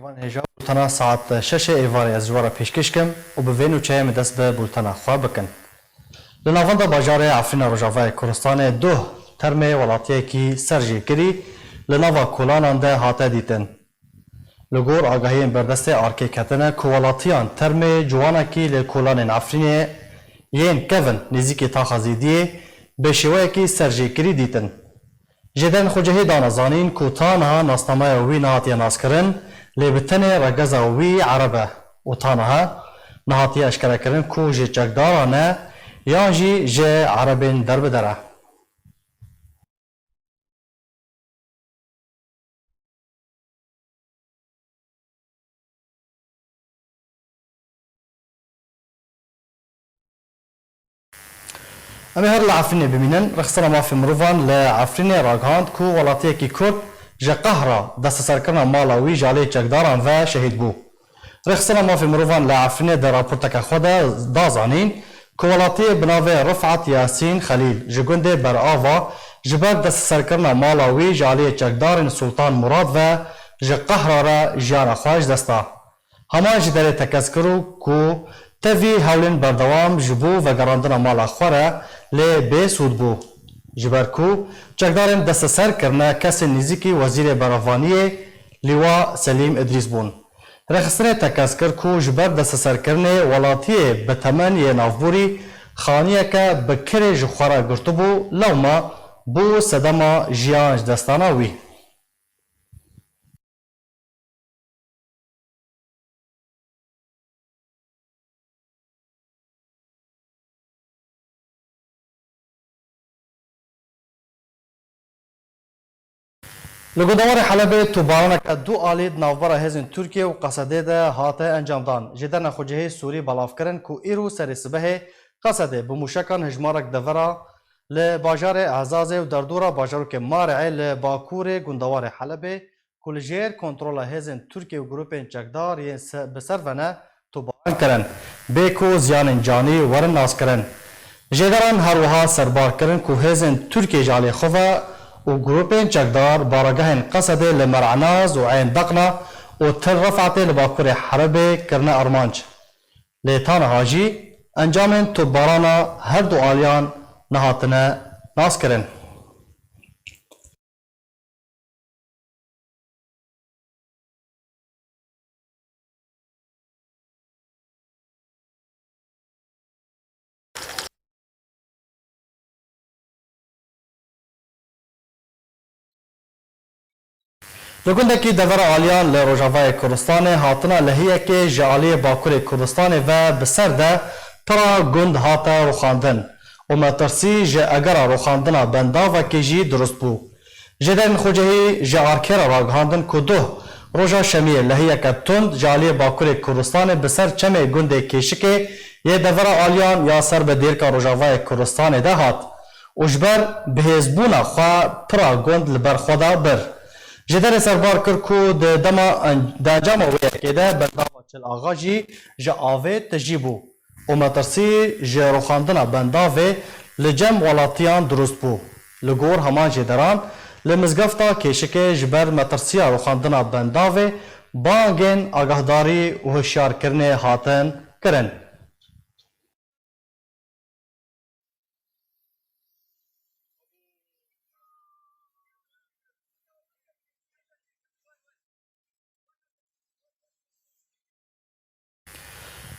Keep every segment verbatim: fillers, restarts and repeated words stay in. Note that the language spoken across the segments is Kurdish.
Van hêja bultena saet şeşê êvarê ez ji we re pêşkêş kim û bi vê nûçeyê em ê dest bi bultena xwe bikin. Li navenda bajarê Efrîna Rojavayê Kurdistanê duh termê welatiyekî serjêkirî li nava kolanan de hate dîtin. Li gor agahiyên berdestê arkê ketine ku welatiyan termê ciwanekî li kolanên Efrînê yên kevin nêzîkî taxa Zêdiyê bi şêweyekî serjêkirî dîtin. Jêden Xocehî dane zanîn ku ta niha nasnameya wî nehatiye naskirin, lê bi tenê regeza wî Ereb e û ta niha nehatiye eşkerekirin ku ji çekdaran e yan jî ji Erebên derbeder e. Em ê her li Efrînê bimînin. Rêxistina Mafê Mirovan li Efrînê ragihand ku welatiyekî Kurd ji qehra desteserkirina mala wî ji aliyê çekdaran ve şehîd bû. Rêxistina Mafê Mirovan li Efrînê di raporteke xwe de da zanîn ku welatiyê bi navê Rifat Yasîn Xelîl ji gundê Berava ji ber desteserkirina mala wî ji aliyê çekdarên Sultan Murad ve ji qehra re jiyana xwe ji dest da. Heman jî derê tekez kir û ku tevî hewlên berdewam ji bo vegerandina mala xwe re lê bê sûd bû. Ji ber ku çekdarên desteser kirine kesên nêzîkî Wezîrê Berevaniyê Lîwa Selîm Îdrîs bûn. Rêxistinê tekez kir ku ji ber desteserkirinê welatiyê bi temeniyê navborî xaniyeke bi kirê ji xwe re girtibû, lewma bû sedema jiyan ji destana wî. Li gundewarê Helebê topbaraneke du alî di navbera hêzên Tirkiye û Qesedê de hate encamdan. Ji derna xwecihê Sûrî belav kirin ku îro serê sibehê Qesedê bi mûşekan hejmarek devera li bajarê Ezazê û derdora bajarokê Marêê li bakurê gundewarê Helebê ku li jêr kontrola hêzên Tirkiyê û grûpên çekdar yên se-, bi ser ve ne, tobaran kirin, bê ku ziyanên canî werin naskirin. Jêderan her wiha serbar kirin ku hêzên Tirkiyê ji alî xwe ve û grûpên çekdar baragehên Qesedê li Mer'enaz û Eyn Deqna û Til Refatê li bakurê Helebê kirine armanc. Lê ta niha jî encamên topbarana her du aliyan nehatine naskirin. Li gundekî devera Aliyan li Rojavayê Kurdistanê hatina lehiyekê ji aliyê Bakurê Kurdistanê ve bi ser de pira gund hate rûxandin û metirsî ji egera rûxandina bendavekê jî dirust bû. Jêderên xwecihî ji arkê re ragihandin ku duh roja şemiyê lehiyeke tund ji aliyê Bakurê Kurdistanê bi ser çemê gundê Kêşikê yê devera Aliyan ya ser bi dêrka Rojavayê Kurdistanê de hat û ji ber bihêzbûna xwe pira gund li ber xwe de bir. Jêderê serbar kir ku di dema en-, di encama wê yekê de bendava Çil Axa jî ji avê tijî bû û metirsî ji rûxandina bendavê li cem welatiyan dirust bû. Li gor heman jêderan, li mizgefta Kêşikê ji ber metirsiya rûxandina bendavê bangên agahdarî û hişyarkirinê hatin kirin.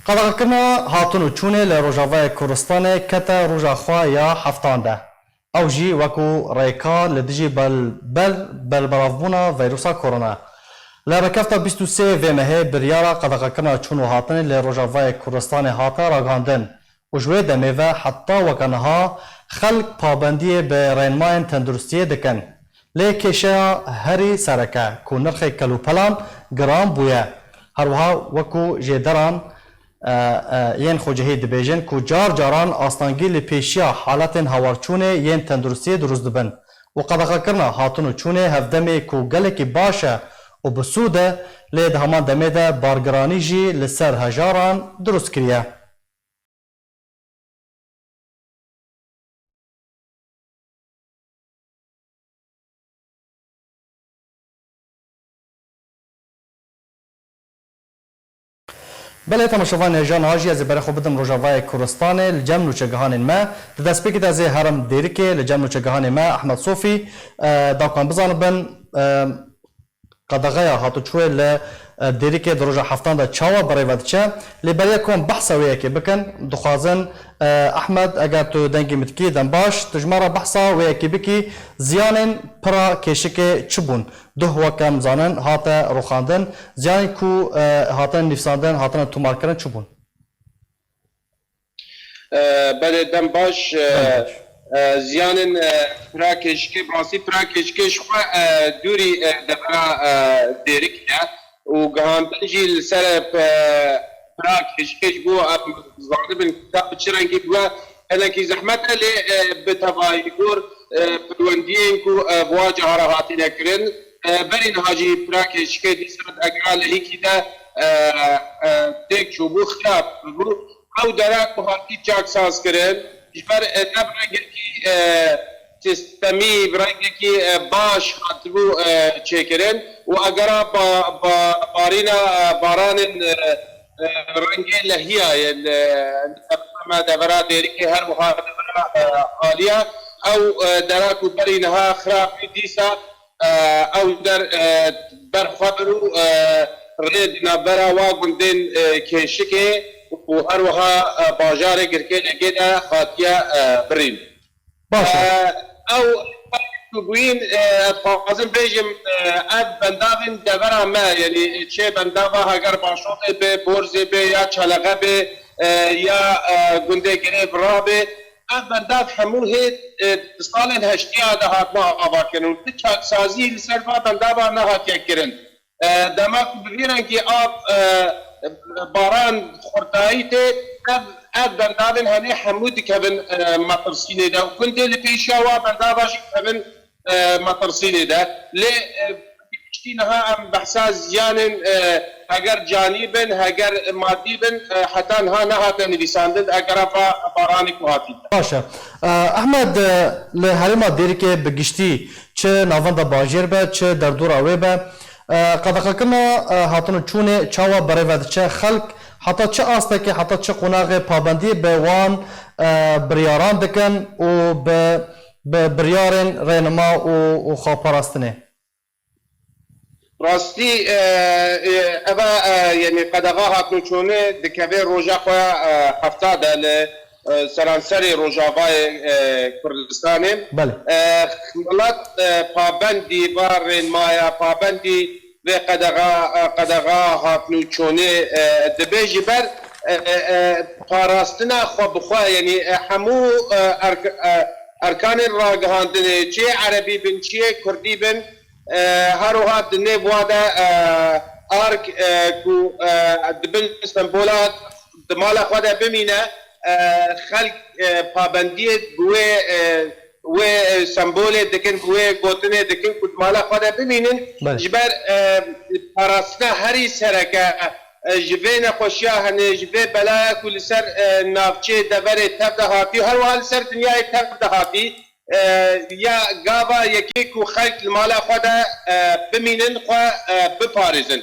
Qedexekirina hatin û çûnê li Rojavayê Kurdistanê kete roja xwe ya heftan de. Ew jî wekû rêka li dijî bel-, ber-, berbelavbûna veyrusa korona. Li rêkefta bîst û sê vê mehê biryara qedexekirina çûn û hatinê li Rojavayê Kurdistanê hate ragihandin û ji wê demê ve heta weke niha xelk pabendiyê bi rênmayên tenduristiyê dikin. Lê kêşeya herî sereke ku nirxê kelûpelan giran bûye. Her wiha wekû jêderan, e, e, yên xwecihî dibêjin ku car caran astengî li pêşiya haletên hawarçûnê yên tenduristiyê dirust dibin û qedexekirina hatin û çûnê hevdemê ku gelekî baş e û bi sûd e, lê di heman demê de bargiranî jî li ser hejaran dirust kiriye. Belê, temaşevanê hêja, niha jî ez ê berê xwe bidim Rojavayê Kurdistanê, li cem nûçegihanên me. Di destpêkê de ez ê herim Dêrikê, li cem nûçegihanê me Ehmed Sofî, e, da ku em bizanibin, e, qedexeya hatûçûyê li, e, Dêrikê di roja heftan de çawa bi rê ve diçe. Lê beriya ku em behsa wê yekê bikin, dixwazin, e, Ehmed, eger tu dengê min dikî, dem baş, tu ji me re behsa wê yekê bikî, ziyanên pira kêşikê çi bûn? Duh, wek em zanin, hate rûxandin, ziyanên ku, e, hatine nivîsandin, hatine tomarkirin çi bûn? E, belê, dem baş. E, Dem baş. E, ziyanên, e, pira kêşikê, bi rastî pira kêşikê ji xwe, e, dûrî, e, devera, e, Dêrikê ye û gihandin jî li ser, e, pira kêşikê ji bo em zanibin ka bi çi rengî bûye, hinekî zehmet e, lê, e, bi tevahî gor, e, peywendiyên ku, e, bi wa cara hatine kirin, e, berî niha jî pira kêşikê dîsa di egera lehîkî de, e, e, têk çûbû, xirab bû. Ew dera ku hatî çaksazkirin, ji ber, e, ne bi rengekî, e, sîstemî, bi rengekî, e, baş hatibû, e, çêkirin û egera ba-, ba-, barîna, e, baranên, e, e, rengê lehiya ye, e, li me devera Dêrikê, her wiha devera, e, Aliya. Ew, e, dera ku berî niha xirab bû, dîsa, e, ew der, e, berxwe bir û, e, rê di navbera wa gundên, e, Kêşikê û her wiha, e, bajarê Girkêlekê de hatiye, e, birîn. Baş e. E, ew ku bûyîn, e, ez dixwazim bêjim, e, ev bendavên devera me, yanî çê bendava Heger Başotê be, Borzê be, ya Çelexe be, e, ya, e, gundê Girê Vira be, ev bendav hemû hê, e, di salên heştiya de hatine avakirin û ti çaksazî li ser va bendava nehatiye kirin. E, dema ku bi vî rengî av, e, baran xurtayî tê, ev, ev bendavên henê hemû dikevin, e, metirsînê de û gundê li pêşiya wa bendava jî dikevin, e, metirsînê de. Lê, e, piştî niha em behsa ziyanên, e, heger canî bin, heger madî bin, e, heta niha nehate nivîsandin, egera va baranê ku hatî. Baş e. E, Ehmed, e, li herêma Dêrikê bi giştî, çi navenda bajêr be, çi derdora wê be, e, qedexekirina, e, hatin û çûnê çawa berê ve diçe? Xelk heta çi astekê, heta çi qonaxê pabendiyê bi wan, e, biryaran dikin û bi, bi biryarên rênima û, û xweparastinê? Rastî, e, e, eva, e, yanî qedexa hatnûçûnê dikeve roja xwe, e, hefta de li, e, seranserê Rojavayê, e, Kurdistanê. Belê. E, milet, e, pabendî va rênmaya, pabendî vê qedexa, e, qedexa hatnûçûnê, e, dibe ji ber, e, e, e, parastina xwe bi xwe, yanî, e, hemû, e, erk-, e, erkanên ragihandinê, çiyê erebî bin, çiyê kurdî bin, E, her wiha di nêv wa de, e, ark, e, ku, e, dibin sembola di mala xwe de bimîne, e, xelk, e, pabendiyê bi wê, e, wê, e, sembolê dikin, bi wê gotinê dikin ku di mala xwe de bimînin. Belê. Ji ber, e, parastina herî sereke, e, ji vê nexweşiya hene, ji vê belaya ku li ser, e, navçeyê deverê tev de hatî, her wiha li ser dinyayê tev de hatî, e, ya gava yekê ku xelk li mala xwe de, e, bimînin, xwe, e, biparêzin.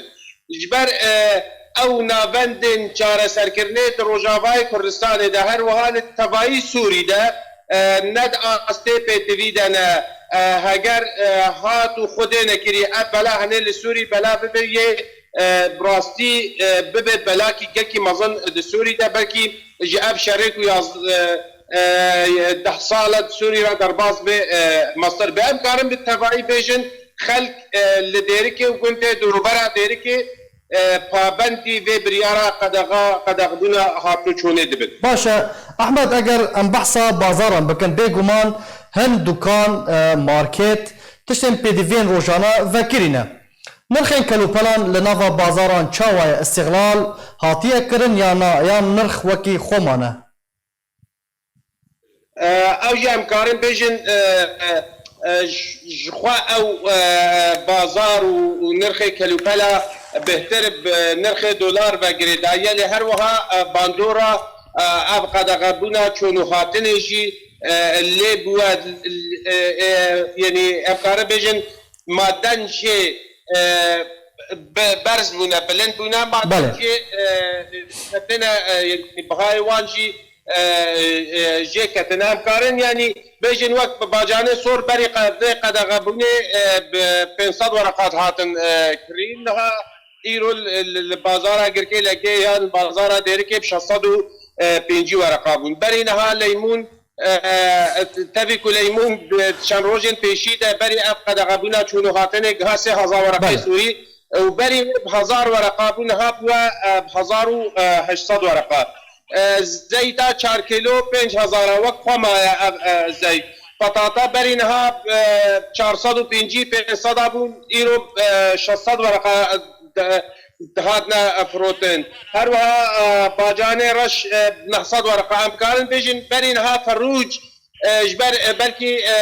Ji ber, e, ew navendên çareserkirinê di Rojavayê Kurdistanê de, her wiha li tevayî Sûrî de, e, ne di astê pêtivî de ne, e, heger, e, hat û xwedê nekirî, ev bela hinê li Sûrî bela bibe yê, e, bi rastî, e, bibe belakî gelkî mezin di Sûrî de, belkî ji ev şerê ku yaz-, e, e, deh sal e di Sûrî re derbas be, e, mestir be. Em karin bi tevayî bêjin, xelk, e, li Dêrikê û gundê dûrûbera Dêrikê, e, pabendî vê biryara qedexa, qedexbûna hatûçûnê dibin. Baş e, Ehmed, eger em behsa bazaran bikin, bêguman hin dukan, e, market, tiştên pêdiviyên rojane vekirî ne. Nirxên kelûpelan li nava bazaran çawa ye? Îstîxlal hatiye kirin ya na, yan nirx wekî xwe mane? E, ew jî em karin bêjin, e, e, e, ji, ji xwe ew, e, bazar û, û nirxê kelûpela bêhtir bi nirxê dolar ve girêdaye, lê her wiha, e, bandora, e, ev qedexebûna çûn û hatinê jî, e, lê bûye, e, e, yanî em karin bêjin maden jê, e, bi-, berz bûne, bilind bûne, ma Belê. Jî, e, ketine, e, bihayê wan jî, e, e, jê ketine. Em karin, yanî bêjin wek bi bacanê sor berî qe-, vê qedexebûnê, e, bi pênc sed wereqat hatin, e, kirîn. Niha îro li, li, li bazara Girkê Lekê yan bazara Dêrikê bi şeş sed û pêncî wereqa bûn. Berî niha Leymûn, e, tevî ku Leymûn di çend rojên pêşî de berî ev qedexebûna çûn û hatinê giha sê hezar wereqeyê Belê. Sûrî û berî wê bi hezar wereqa bû, niha bûye, e, bi hezar û heşt sed wereqa. E, zeyta çar kîlo pênc hezar e, wek xwe maye ev, e, zeyt. Petata berî niha, e, çar sed û pêncî pênc sed a bûn, îro, e, şeş sed wereqa, e, de-, dihatine firotin. Her wiha, e, bacanê reş, e, neh sed wereqa. Em karin bêjin berî niha ferrûc, e, ji ber, e, belkî, e,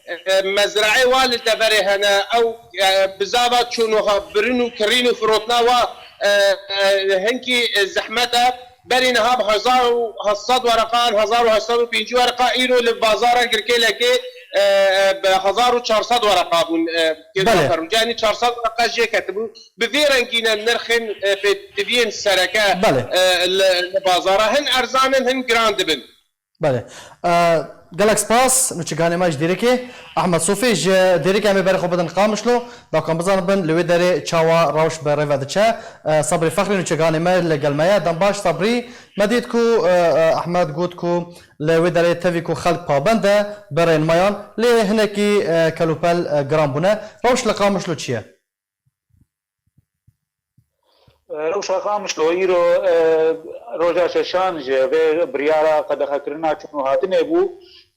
e, mezraê wan li deverê hene, ew, e, bizava çûn û ha-, birin û kirîn û firotina wa, e, e, hinkî, e, zehmet e. Berî niha bi hezar û heşt sed wereqan, hezar û heşt sed û pêncî wereqa, îro li bazara Girkê Lekê, e, e, bi hezar û çar sed wereqa bûn, e, Belê. Ferrûc. Yanî çar sed wereqa jê ketibû. Bi vî rengî ne nirxên, e, pêtiviyên sereke, Belê. E, li, li bazara hin erzan in, hin giran dibin. Belê. E, gelek spas, nûçegihanê me ji Dêrikê. Ehmed Sofî, ji Dêrikê em ê berê xwe bidin Qamişlo, da ku em bizanibin li wê derê çawa rewş bi rê ve diçe. E, Sabrî Fexrî, nûçegihanê me li gel me ye. Dem baş Sabrî, me dît ku, e, e, Ehmed got ku li wê derê tevî ku xelk pabend e bi rênmeyan, lê hinekî, e, kelûpel, e, giran bûne. Rewş li Qamişlo çi ye? Rewşa Qamişlo îro, e, roja şeşan ji vê biryara qedexekirina çûn û hatinê bû.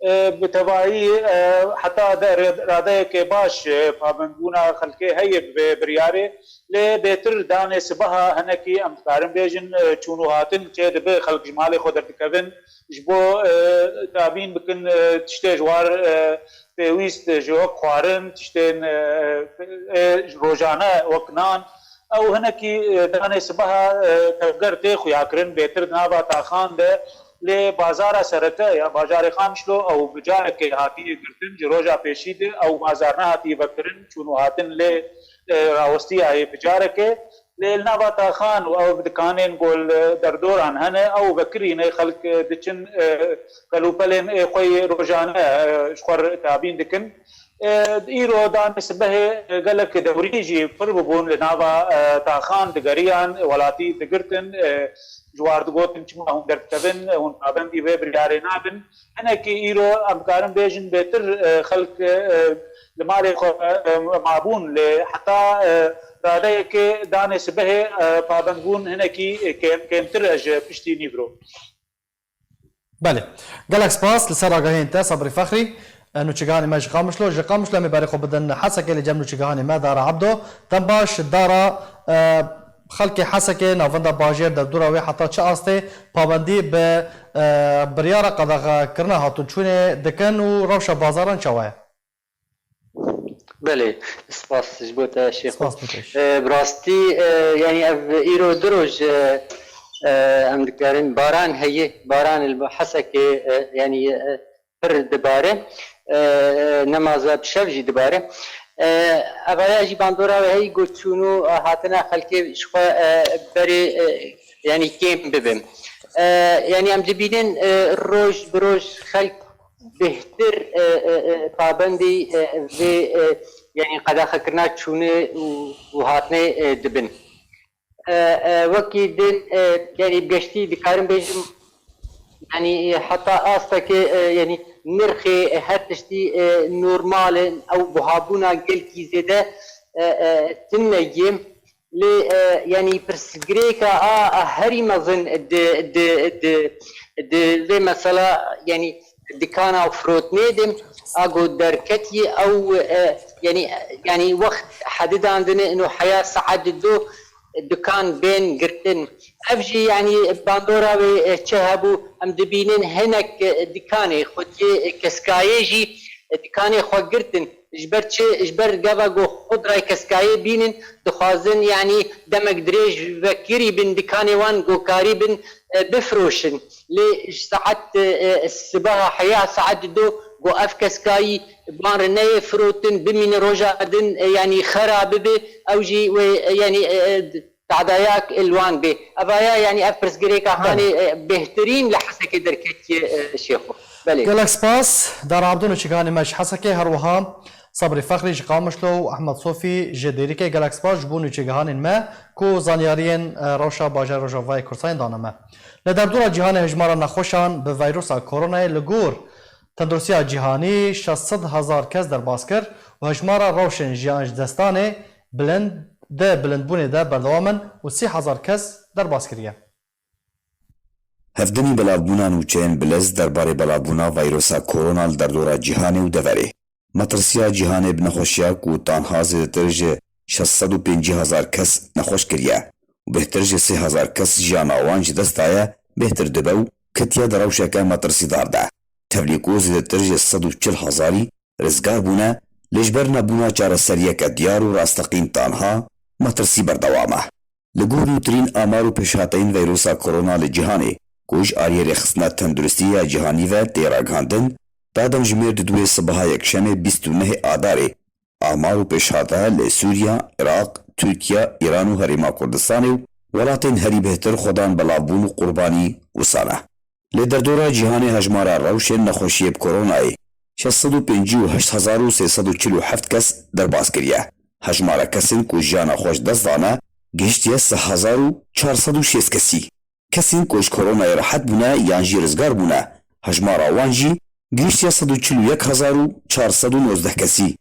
E, bi tevahî, e, heta de rê-, radeyeke baş, e, pabendbûna xelkê heye bi vê biryarê. Lê bêtir danê sibeha hinekî em dikarin bêjin, e, çûn û hatin çê dibe, xelk ji malê xwe derdikevin, ji bo, e, dabîn bikin, e, tiştê ji war, e, pêwîst ji wek xwarin, tiştên, e, e, rojane wek nan. Ew hinekî, e, danê sibeha, e, tevger tê xuyakirin, bêtir di nava taxan de, lê bazara sereke ya bajarê Qamişlo ew bi carekê hatiye girtin, ji roja pêşî de ew bazar nehatiye vekirin, çûn û hatin lê, e, rawestiyayê bi carekê. Lê li nava taxan û ew dikanên ku li derdoran hene, ew vekirî ne, xelk diçin, e, kelûpelên ê xwe yê rojane, e, ji xwe re dabîn dikin. E, îro danê sibehê, e, gelek dewrî jî pir bibûn li nava, e, taxan digeriyan, welatî digirtin, e, ji war digotin, çima hûn derdikevin, hûn pabendî vê biryarê nabin. Hinekî îro em dikarin bêjin bêtir, e, xelk, e, li malê xwe, e, mabûn, lê heta, e, radeyekê danê sibehê, e, pabendbûn hinekî kêm-, kêmtir e ji piştî nîvro. Belê. Gelek spas li ser agahiyên te, Sabrî Fexrî. E, nûçegihanê me ji Qamişlo, ji Qamişlo em ê berê xwe bidin Hesekê li cem nûçegihanê me Dara Ebdo. Dem baş Dara, e, xelkê Hesekê, navenda bajêr, derdora wê heta çi astê pabendî bi, e, biryara qedexekirina hatûnçûnê dikin û rewşa bazaran çawa ye? Belê, spas ji bo te Şêxo. Spas bo te. E, bi rastî, e, yanî ev îro du roj, e, e, em dikarin baran heye, baran li Hesekê, e, yanî, e, pir dibare. E, nemaze bi şev jî dibare. E, evaya jî bandora wê heyî ku çûn û, e, hatina xelkê ji xwe, e, berê, e, yanî kêm bibe. E, yanî em dibînin, e, roj bi roj xelk bêhtir, e, e, e, pabendî, e, vê, e, yanî qedexekirina çûnê û, û hatinê, e, dibin. E, e, wekî din, e, yanî bi geştî dikarim bêjim, yanî, e, heta astekê, e, yanî nirxê, e, her tiştî, e, normal in, ew buhabûna gelkî zêde, e, e, tune ye. Lê, e, yanî pirsgirêka a, a herî mezin di, di, di, di vê mesela, yanî dikana firotnê de, a ku derketî ew, e, yanî, yanî wext hedidandine ino heya saet du dikan bên girtin. Ev jî, yanî bandora wê, e, çi hebû, em dibînin hinek, e, dikanê xwediyê, e, keskayê jî, e, dikanê xwe girtin. Ji ber çi? Ji ber gava ku xwe di rayê keskayê bînin, dixwazin, yanî demek dirêj vekirî bin, dikanê wan ku karî bin, e, bifroşin. Lê ji saet, e, e, sibeha heya saet du Ku ev kes kayî bi wan re neyê firotin, bimîne roja din, e, yanî xera bibe, ew jî wê, e, yanî, e, e, tadayak li wan bê. Evaya, yanî ev pirsgirêka Belê. Xanê, e, bêhtirîn li Hesekê derketiye, e, Şêxo. Belê. Gelek spas. Dara Abdû nûçîganê me ji Hesekê, her wiha Sabrî Fexrî ji Qamişlo û Ehmed Sofî ji Dêrikê. Gelek spas ji bo nûçîgihanên me ku zanyariyên, e, rewşa bajarê Rojavayê Kurdistanê dane me. Li derdora cîhanê hejmara nexweşan bi veyrusa koronayê li gor Tenduristiya Cîhanî şeş sed hezar kes derbas kir û hejmara rewşên jiyan ji destanê bilind, di bilindbûnê de berdewam in û sê hezar kes derbas kiriye. Hevdemî belavbûna nûçeyên bilez derbarê belavbûna veyrusa korona li derdora cîhanê û deverê. Metirsiya cîhanê bi nexweşiya ku tanha zêdetir ji şeş sed û pêncî hezar kes nexweş kiriye û bêhtir ji sê hezar kes jiyana wan ji dest daye, bêhtir dibe û ketiye di rewşeke metirsîdar de. Tevlî ku zêdetir ji sed û çil hezarî rizgar bûne, lê ji ber nebûna çareseriyeke diyar û rasteqîn tanha metirsî berdewam e. Li gor nûtirîn amar û pêşhateyên veyrusa korona li cîhanê ku ji aliyê rêxistina tenduristiyê ya cîhanî ve tê ragihandin, ta demjimêr di duwê sibaha yekşemê bîst û nehê Adarê, amar û pêşhate li Sûriya, Iraq, Tirkiye, Îran û Herêma Kurdistanê û welatên herî bêhtir xwedan belavbûn û qurbanî wisa ne. Li derdora cîhanê hejmara rewşên nexweşiyê bi koronayê şeş sed û pêncî û heşt hezar û sê sed û çil û heft kes derbas kiriye. Hejmara kesên ku jiyana xwe ji dest dane gihiştiye sê hezar û çar sed û şêst kesî. Kesên ku ji koronayê rehet bûne yan jî rizgar bûne, hejmara wan jî gihiştiye sed û çil û yek hezar û çar sed û nozdeh kesî.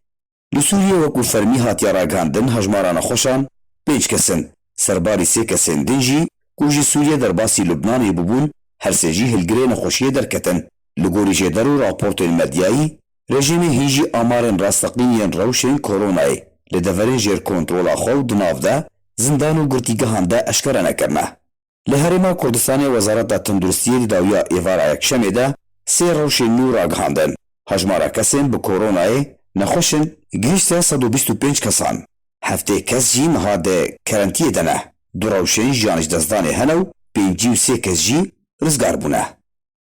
Li Sûriyê wekû fermî hatiye ragihandin, hejmara nexweşan pênc kes in. Serbarî sê kesên din jî ku ji Sûriyê derbasî Lubnanê bûbûn, her sê jî hilgirê nexweşiyê derketin. Li gorî jêder û raportên medyayî, rejîmê hîn jî amarên rasteqîn yên rewşên koronayê li deverên jêr kontrola xwe û di nav de, zindan û girtîgehan de eşkere nekirine. Li Herêma Kurdistanê Wezareta Tenduristiyê di dawiya êvara yekşemê de sê rewşên nû ragihandin. Hejmara kesên bi koronayê nexweş in gihişte sed û bîst û pênc kesan. Heftê kes jî niha di kerentiyê de ne. Du rewşên jiyan ji destdanê hene û pêncî û sê kes jî rizgar bûne.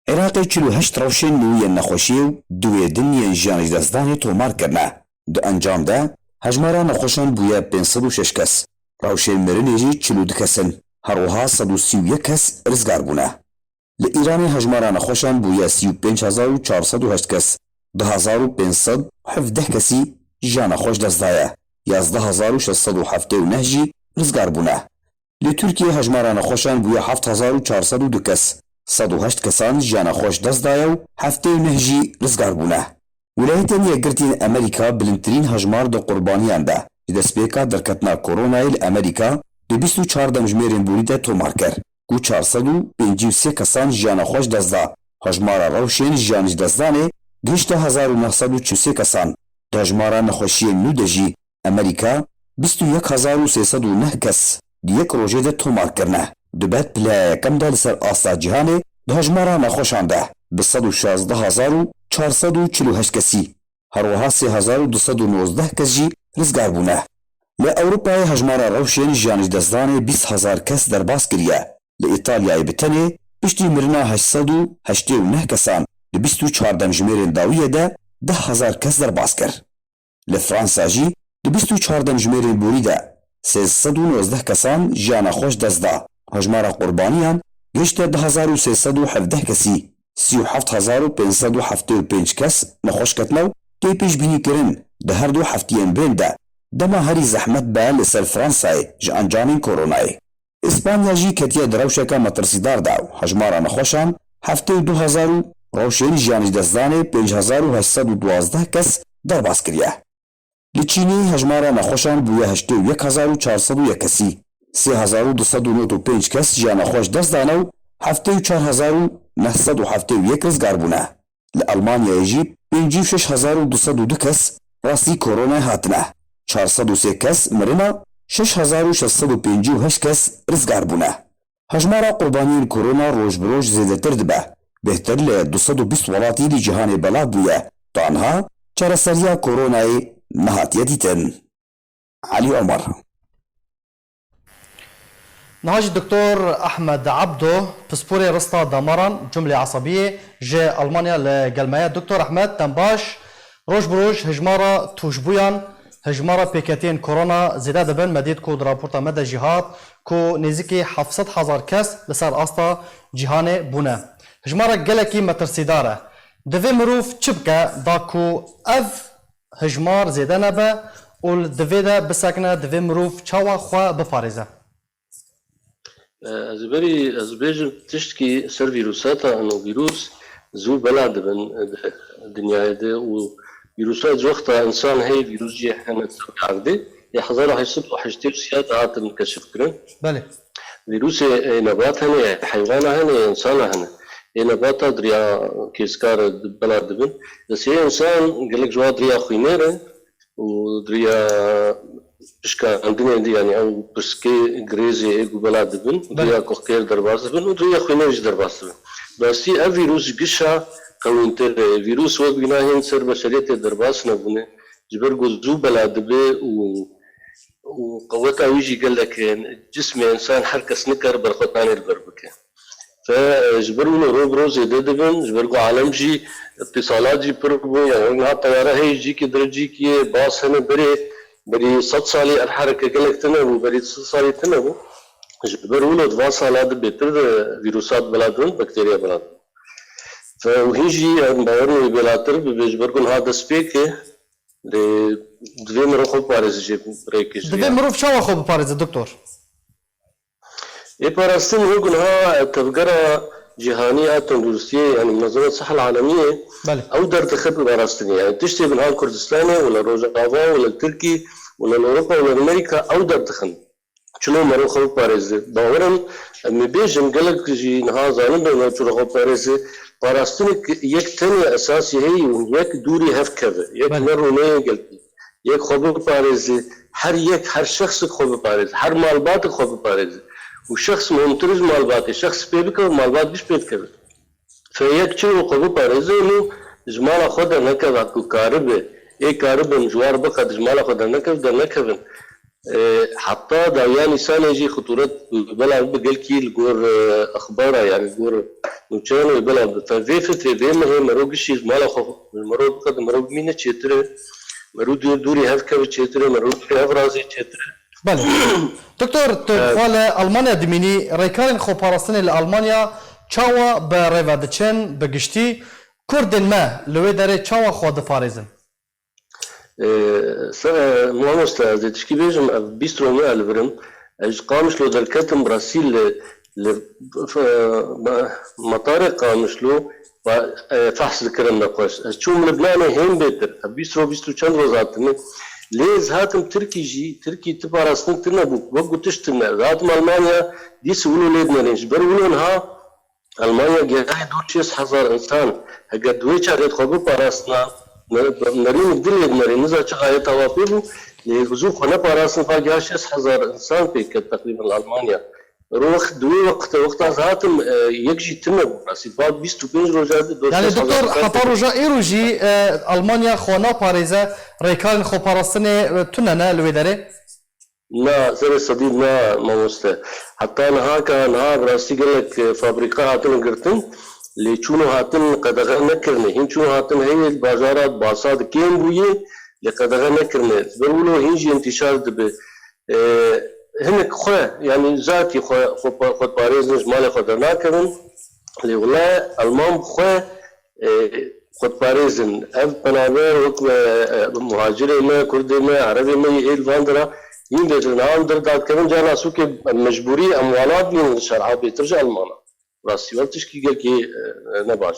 Iraqê çil û heşt rewşên nû yên nexweşiyê û duwê din yên jiyan ji destdanê tomar kirine. Di encam de hejmara nexweşan bûye pênc sed û şeş kes. Rewşên mirinê jî çil û du kes in. Her wiha sed û sî û yek kes rizgar bûne. Li Îranê hejmara nexweşan bûye sî û pênc hezar û çar sed û heşt kes. Du hezar û pênc sed û hevdeh kesî jiyana xwe ji dest daye. Yazdeh hezar û şeş sed û heftê û neh jî rizgar bûne. Li Tirkiyê hejmara nexweşan bûye heft hezar û çar sed û du kes. Sed û heşt kesan jiyana xwe ji dest daye û heftê û neh jî rizgar bûne. Wîlayetên Yekgirtî yên Amerîka bilindtirîn hejmar di qurbaniyan de ji destpêka derketina koronayê li Amerîka di bîst û çar demjimêrên borî de tomar kir, ku çar sed û pêncî û sê kesan jiyana xwe ji dest da. Hejmara rewşên jiyan ji destdanê gihişte hezar û neh sed û çil û sê kesan. Di hejmara nexweşiyên nû de jî Amerîka bîst û yek hezar û sê sed û neh kes di yek rojê de tomar kirine. Di ber pileya yekem de li ser asta cîhanê di hejmara nexweşan de bi sed û şazdeh hezar û çar sed û çil û heşt kesî, her wiha sê hezar û du sed û nozdeh kes jî rizgar bûne. Li Ewropayê hejmara rewşên jiyan ji destdanê bîst hezar kes derbas kiriye. Li Îtalyayê bi tenê piştî mirina heşt sed û heştê û neh kesan di bîst û çar demjimêrên dawiyê de deh hezar kes derbas kir. Li Fransa jî di bîst û çar demjimêrên borî de sê sed û nozdeh kesan jiyana xwe ji dest da. Hejmara qurbaniyan gihişte du hezar û sê sed û hevdeh kesî, sî û heft hezar û pênc sed û heftê û pênc kes nexweş ketine û tê pêşbînîkirin di her du heftiyên bên de dema herî zehmet be li ser Fransayê ji encamên koronayê. Îspanya jî ketiye di rewşeke metirsîdar de û hejmara nexweşan heftê û du hezar û rewşên jiyan ji destdanê pênc hezar û heşt sed û duwazdeh kes derbas kiriye. Li Çînê hejmara nexweşan bûye heştê û yek hezar û çar sed û yek kesî. Sê hezar û du sed û nod û pênc kes jiyana xwe ji dest dane û heftê û çar hezar û neh sed û heftê û yek rizgar bûne. Li Elmanyayê jî pêncî û şeş hezar û du sed û du kes rastî koronayê hatine. Çar sed û sê kes mirina, şeş hezar û şeş sed û pêncî û heşt kes rizgar bûne. Hejmara qurbaniyên korona roj bi roj zêdetir dibe. Bêhtir li du sed û bîst welatî li cîhanê belav bûye. Tanha çareseriya koronayê nehatiye dîtin. Elî Omer. Niha jî Doktor Ehmed Abdo, pisporê rista damaran, cumlê esabiyê, ji Almanya li gel me ye. Doktor Ehmed, dem baş. Roj bi roj hijmara tûşbûyan, hijmara pêketiyên korona zêde dibin. Me dît ku di raporta me de jî hat ku nêzîkî heft sed hezar kes li ser asta cîhanê bûne. Hijmara gelekî metirsîdar e. Divê mirov çi bike da ku ev hijmar zêde nebe û li divê de bisekine, divê mirov çawa xwe biparêze? Ez berî ez bêjim tiştkî ser vîrusata, ano vîrus zû bela dibin dinyayê de û vîrusa ji wexta însan heye, vîrus jî hene ser erdê. Ê hezar û heşt sed û heştê û sê de hatin keşif kirin. Belê. Vîrusê ê nebat hene, ê heywana hene, ê însana hene. Ê nebata diriya kêskar bela dibin. Lê ê însan gelek ji wa diriya xwînê re û diriya pişkandinê de, yanî ew piskê girêzê ê ku bela dibin, Belê. diriya koxkêr derbas dibin û diriya xwînê jî derbas dibin. Rastî ev vîrus ji gişa qewîntir e. Vîrus wek wîna hên ser beşeriyetê derbas nebûne. Ji ber ku zû bela dibe û û qeweta wî jî gelek e. Cismê însan her kes nikare berxwe tanê li ber bike. Fe, e, ji ber wilo ro bi ro zêde dibin, ji ber ku alem jî îtîsalat jî pir bû, yani wek niha teyare heye ji cîkê dire cîkê, bas hene berê, berî sed salî ev hereke gelek tune bû, berî sed salî tune bû. Ji ber wilo di van sala de bêtir de vîrusat bela dibin, bakteriya bela dibin. Fe, û hîn jî em bawer in wê bêlatir bibe, ji ber ku niha destpêk e, lê divê mirov xwe biparêze jê rêkê ji Divê vê ya. mirov çawa xwe biparêze, doktor? Ê parastin wek niha tevgera cîhanî ya tenduristiyê, yani Munezemet Sihel Alemiyê, Belê. ew derdixe bi parastinê. Yani tiştê bi niha Kurdistanê û li Rojava û li Tirkî û li Ewropa û li Amerîka ew derdixin. Çilo mero xwe biparêze. Bawer im, em ê bêjin gelek jî niha zanin be me çilo xwe biparêze. Parastinek yek tenê esasî heye û yek dûrî hev keve. Yek Belê. ne rûneyên gelkî. Yek xwe biparêze. Her yek, her şexsek xwe biparêze. Her malbatek xwe biparêze. Û şexs muhimtir ji malbatê. Şexs pê bikeve, malbat giş pê dikeve. Fe yek çi û xwe biparêze û ji mala xwe dernekeve ku karibe. Ê karibin ji war biqet ji mala xwe dernekev, dernekevin. E, heta dawiya Nîsanê jî xitûret bela bi gelkî li gor, e, exbara, yani li gor nûçeyan wê bela bi. Fe vê fitrê, vê mehê mero gişî ji mala xwe, mero biqet, mero bimîne çêtir e. Mero dûr, dûrî hev keve çêtir e, mero dûrî hev razê çêtir e. Belê. Doktor, tu Evet. xwe li Almanya dimînî, rêkarên xweparastinê li Almanya çawa bi rê ve diçin, bi giştî Kurdên me li wê derê çawa xwe diparêzin? Ee, se-, e, mamoste, ez ê tişkî bêjim, ev bîstro me li vir im. Ez ji Qamişlo derketim, Brasîl li, li, f-, e, ma-, matarê Qamişlo, Ba-, e, fehs dikirin nexweş. Ez çûm Libnanê hên bêtir. Ev bîst ro, bîst û çend roz hatime. Lê ez hatim Tirkî jî, Tirkî ti parastin tune bû. Wek gotiş tune. Ez hatim Almanya, dîs wilo lê dinerên. Ji ber wilo niha Almanya gihayê dor şêst hezar insan. Heger di wê çaxê xwe biparastina, ne-, nerîn di lê dinerên. Niza çi xayê tawa pê bû. Lê zû xwe neparastin, xwe giha şêst hezar insan pê ket teqrîben li Almanya. Rox, di wê wextê, wexta ez hatim, e, yek jî tune bû. Rastî, ba bîst û pênc roja de dor Yani şêst doktor, hezar heta roja îro jî, e, Almanya xwe naparêze, rêkarên xweparastinê, e, tune ne li wê derê? Na, serê sedî na, mamoste. Heta niha ka niha bi rastî gelek, e, fabrîka hatine girtin, lê çûn û hatin qedexe nekirine. Hîn çûn û hatin heye, bajara basa di kêm bûye, lê qedexe nekirine. Ji ber wilo hîn jî întîşar dibe. E, hinek xwe, yanî zatî xwe, xwe pa-, xwe diparêzin, ji malê xwe dernakevin. Lê wele Alman bi xwe, e, xwe diparêzin. Ev penaber wek, e, e, muhacirê me, Kurdê me, Erebê me yê êl van dira, hîn bêtir niha em derdakevin, carna sûkê mecbûrî em wana bînin li şerha bêtir ji Almana. Rastî wek tişkî gelkî, e, ne baş.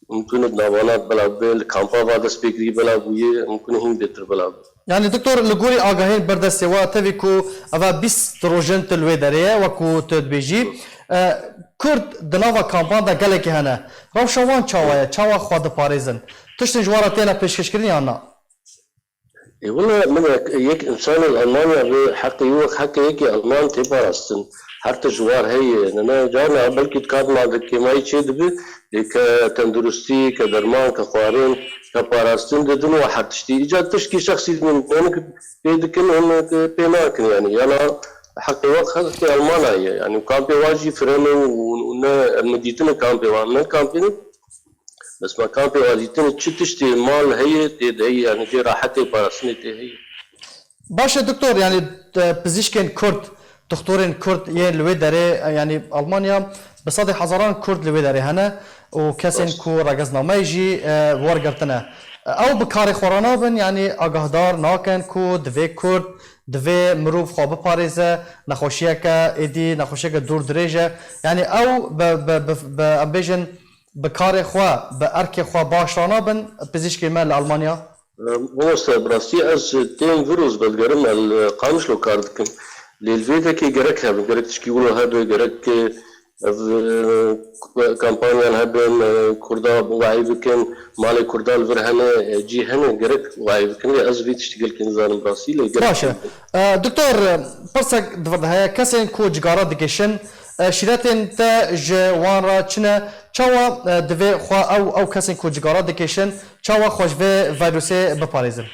Mumkin e di navana bela be, li kampa va destpêkirî bela bûye, mumkin e hîn bêtir bela be. Yani doktor, li gorî agahiyên berdestê we tevî ku eva bîst rojên tu li wê derê ye, wek ku tu dibêjî, e, Kurd di nava kampan de gelekî hene. Rewşa wan çawa ye? Çawa xwe diparêzin? Tiştên ji wan re têne pêşkêşkirin yan na? Ê, wele min ek-, yek însanê li Almanya bi heqê wî wek heqê yekê Alman tê parastin. Her tişt ji war heye. Nene carna belkî di kar ma de kêmayî çê dibe, lê ke tenduristî, ke derman, ke xwarin, ke parastin didin û her tiştî. Îca tişkî şexsî din, yani ki pê dikin, hûn pê nakin yani. Yana Heqê we heqê Almana ye. Yani kampê wa jî firem e û, û ne em dîtine kampê wa. Ne kampê ne. Bes me kampê wa dîtine çi tiştê mal heye tê de heye. Yani jê rahetê parastinê tê heye. Baş e doktor, yani, e, pizîşkên Kurd, doktorên Kurd yên li wê derê, e, yani Almanya bi sedê hezaran Kurd li wê derê hene û kesên Rast. ku regeznameyê jî, e, wergirtine. E, ew bi karê xwe re nabin, yani agahdar nakin ku divê Kurd, divê mirov xwe biparêze, nexweşiyeke êdî, nexweşiyeke dûr dirêj e. Yani ew bi, bi, bi, bi, em bêjin, bi karê xwe, bi erkê xwe baş ranabin pizîşkê me li Almanya? Mamoste, bi rastî ez tên vir û ez vedigerim, ez li Qamişlo kar dikim. Lê li vê vekê gerek hebin, gerek tişkî wilo hebe, gerek, e, ev, e, kampanyan hebin, e, Kurda wayî bikin, malê Kurda li vir hene, e, cî hene, gerek wayî bikin. Lê ez vê tiştî gelkî nizanim bi rastî, lê gerek Baş e. hebin. E, doktor, e, pirsek di vir de heye, kesên ku cigara dikêşin, e, şîretên te ji wan re çi ne? Çawa, e, divê xwe ew, ew kesên ku cigara dikêşin, çawa xwe ji vê vîrusê biparêzin?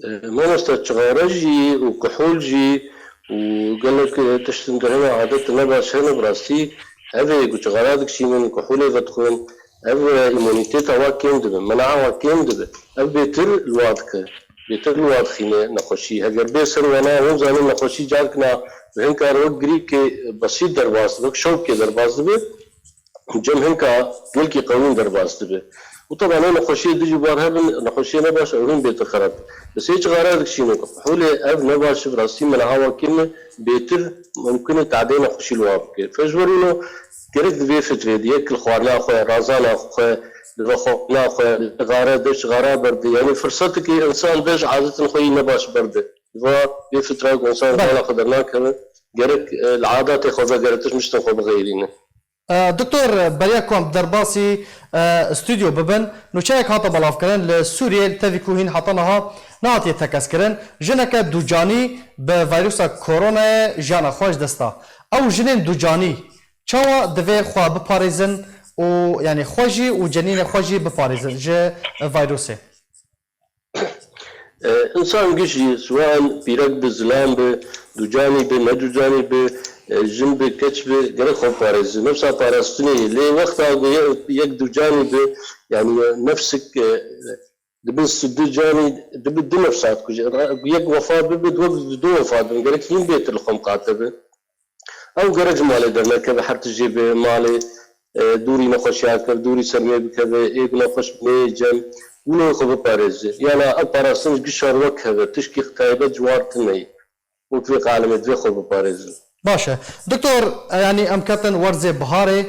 E, mamoste, cigara jî û kuhul jî û gelek, e, tiştin di hene adet ne baş hene bi rastî. Ev ê ku cigara dikişînin, kuhulê vedixwin, ev, e, îmunîteta wa kêm dibe, menaha wa kêm dibe. Ev bêtir li wa dike. Bêtir li wa dixîne nexweşî. Heger bê ser wana hûn zanin nexweşî carkina bi hin kar wek girîkê besît derbas dibe, wek şewkê derbas dibe. Cem hinka gelkî qewîn derbas dibe. Û teban ew nexweşiyê dijî bar hebin, nexweşiyê nebaş ew hîn bêtir xerab. Bi sê cixara dikişîne ku holê ev nebaş e, bi rastî min aha wa kêm e, bêtir mumkin e tadê nexweşî li wa bike. Fe ji ber wilo gerek di vê fitrê de yek li xwarina xwe, razana xwe, li vexwarina xwe, li cixara, de cixara berde. Yanî firsetekê însan de ji adetin xwe yî nebaş berde. Di va vê fitra ku însan Belê. mala xwe dernakeve, gerek, e, li adatê xwe vegeritiş miştin xwe bixeyrîne. E, Doktor, beriya ku em derbasî, e, stûdyo bibin, nûçeyek hate belavkirin li Sûriyê, li tevî ku hîn heta niha nehatiye tekez kirin, jineke ducanî bi vîrusa koronayê jiyana xwe ji dest da. Ew jinên ducanî çawa divê xwe biparêzin û, yanî, xwe jî û cenînê xwe jî biparêzin ji vîrusê? E, însan giş jî, siwan pîrek bi, zilam bi, ducanî bi, ne ducanî bi, e, jin bi, keç bi, gerek xwe parêze. Nefsa parastinê ye. Lê wexta ku ye-, yek ducanî bi, yanî nefsik, e, dibi si du canî, dibi du nefsa dikuje. Yek wefat bibe, du, du wefat bin. Gerek hîn bêtir li xwe miqate bi. Ew gerek ji malê dernekeve, her tijê bi malê, e, dûrî nexweşiya kir, dûrî sermê bikeve, ê bi nexweş binê cem, wilo xwe biparêze. Yana ev parastin ji gişan wek heve, tişkî taybet ji war tune ye. Wek vê qalemê divê xwe biparêzin. Baş e. Doktor, e, yanî em ketin werzê biharê,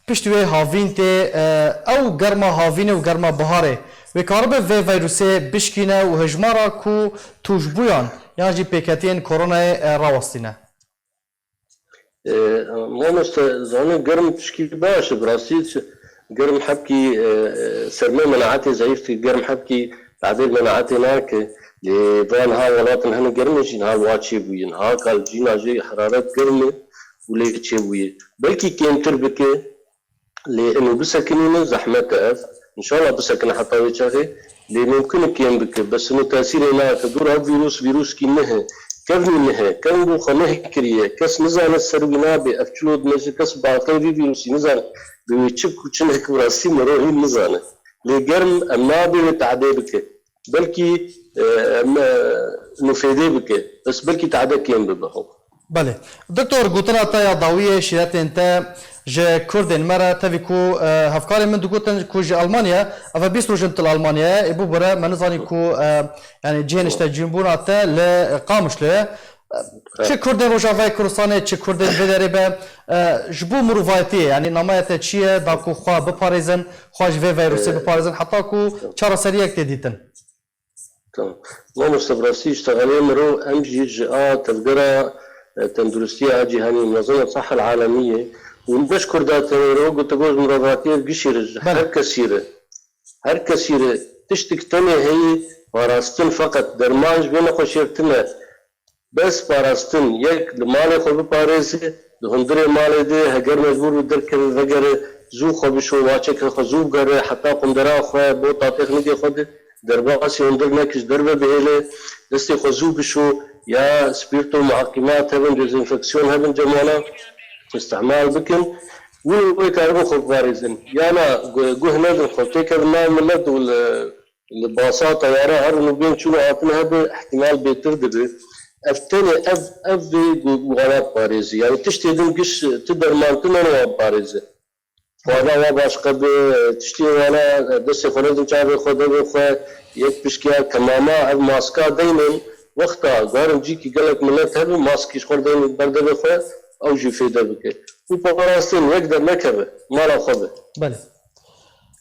pişt wê havîn tê, e, ew germa havînê û germa biharê, wê karibe vê vîrusê bişkîne û hejmara ku tûşbûyan yan jî pêketiyên koronayê, e, rawestîne? E, mamoste, zanî germ tişkî baş e, bi rastî çi-, germ hebkî, e, e, sermê menaetê zeyîf dike, germ hebkî tadê menaetê nake. Lê van ha welatin hene germê jî niha wa çêbûye, niha kal cîna jê heraret germ e û lê çêbûye. Belkî kêmtir bike, lê ino bisekinîne zehmet e ev. Înşallah bisekine heta wê çaxê. Lê mumkin e kêm bike. Bes ino tesîrê nake. Dûr ev vîrus, vîruskî nihe. Kevnî nihe. Kevn bû xwe nehkiriye. Kes nizane ser wî nabê. Ev çilo dimije kes bi aqil vî vîrusî nizane. Bi wê çi ku çi neke bi rastî mero hîn nizane. Lê germ em nabê wê tehdê bike. Belkî, e, em, e, nûfêdê bike. Bes belkî tehde kêm bibe, ho. Belê. Doktor, gotina te ya dawiyê, şîretên te ji Kurdên me re, tevî ku, e, hevkarên min digotin ku ji Almanya, ev e bîst roj in tu li Almanya ye, ê bibire me nizanî ku, e, yanî cihê niştecînbûna te li Qamişlo ye. E, çi Kurdên Rojavayê Kurdistanê, çi Kurdên vê derê be, e, ji bo mirovayetiyê, yanî nameya te çi ye, da ku xwe biparêzin, xwe ji vê vîrusê Ee, biparêzin, heta ku çareseriyek tê dîtin? Tamam. Mamoste, bi rastî îştexalê mirov em jî ji a tevgera, e, tenduristiya a cîhanî, Munezema Sahel Alemiyê û ne ji Kurda tenê re, gotiboj mirovatiyê gişî re, ji Belê. her kesî re, her kesî re tiştik tenê heye, parastin, feqet derman ji vê nexweşiyê tune. Bes parastin, yek li malê xwe biparêze, di hundirê malê de heger mecbûr bi derkeve vegere, zû xwe bişo, waçeke xwe zû bigere heta qundera xwe, bota têxnikê xwe de, derbasî hundir neke, ji derve bihêle, destê xwe zû bişo, ya spîrto muheqîmat hebin, dezenfeksiyon hebin cem wana, îstîmal bikin. Wilo wê karibin xwe biparêzin. Yana gu-, guh nedin xwe, têkevin nav milet û li, li basa teyara herin û bên çûn û hatin hebe, îhtîmal bêtir dibe. Ev tenê ev, ev vê gu-, gu-, wana parêzî. Yani tiştê din giş, ti derman, ti nano wan parêze. Xwarin wa baş qe bi, tiştê wana, destê xwe nedin çavê xwe, devê xwe, yek pişkiya kemama, ev maska deynin, wexta guherin cîkî gelek milet hebe, maskî ji xwe deynin ber devê xwe, ew jî fêde bike. Û parastin yek dernekeve, mala xwe be. Belê.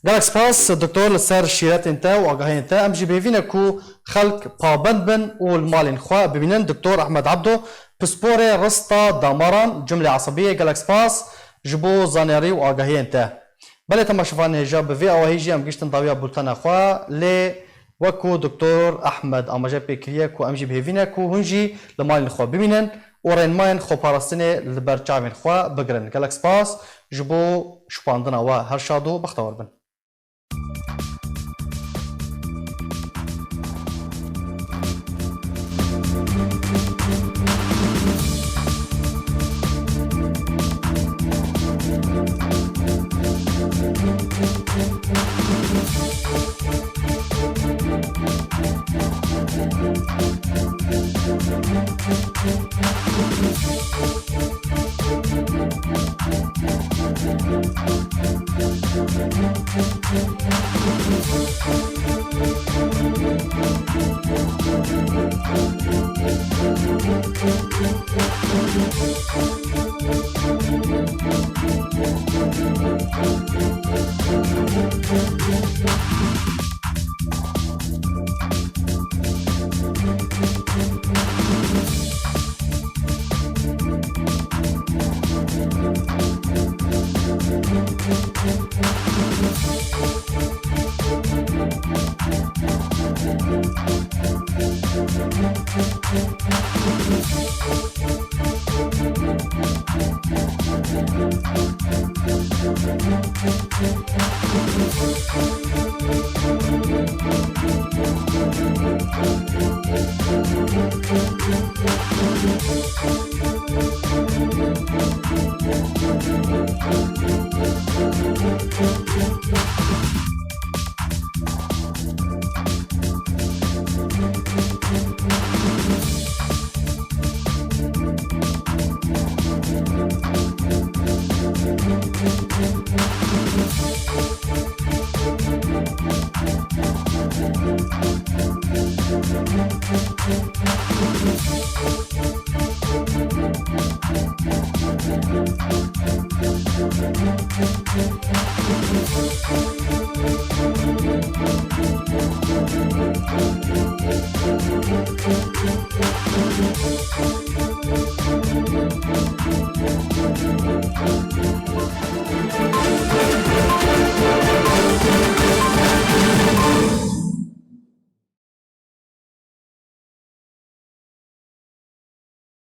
Gelek spas, doktor, li ser şîretên te û agahiyên te. Em jî bi hêvî ne ku xelk pabend bin û li malên xwe bimînin. Doktor Ehmed Abdo, pisporê rista damaran, cumlê esebiyê, gelek spas ji bo zaniyarî û agahiyên te. Belê temaşevanên hêja, bi vê awahî jî em gihiştin dawiya bultena xwe, lê wek ku doktor Ehmed amaje pê kiriye ku em jî bi hêvî ne ku hûn jî li malên xwe bimînin û rênmayên xweparastinê li ber çavên xwe bigirin. Gelek spas ji bo şopandina we, her şad û bextewar bin.